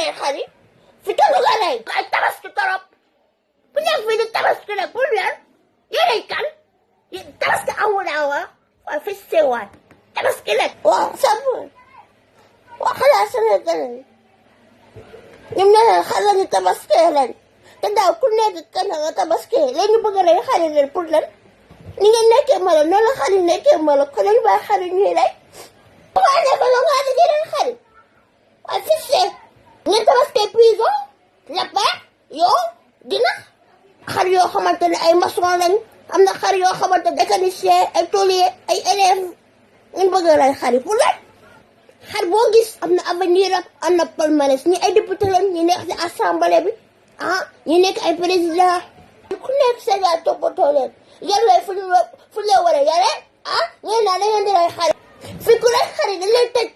rey xar yi fi tollu nga rey ay tabaski torop bu nekk fii di tabaski nag pour lan yéenay kan tabaski amul awa waaye fi seewaat tabaski nag waaw sàmm waa xanaa Sénégal ñoom ñoo leen xar lañu tabaskee leen te daaw ku nekk kan nga tabaskee léegi ñu bëgg a rey xar yi leen pour lan ni ngeen nekkee mala noonu la xar yi nekkee mala ko lañu bàyyi xar yi ñuy rey bu ko nekk loo nga ne jëleen xar yi waaye fi see ngeen tabaskee prison lapin yoo dina xar yoo xamante ne ay maçon lañ am na xar yoo xamante ne mécanicien ay tôlier ay élève ngeen bëgg a rey xar yi pour lan xar boo gis am na avenir ak am na palmarès ñi ay député lañ ñi nekk ci assemblée bi ñi nekk ay président ku nekk Sénégal toppatoo leen yàlla fu ñu war a yare ngeen naa da ngeen di rey xar fi ku rey xar yi dañ lay tëj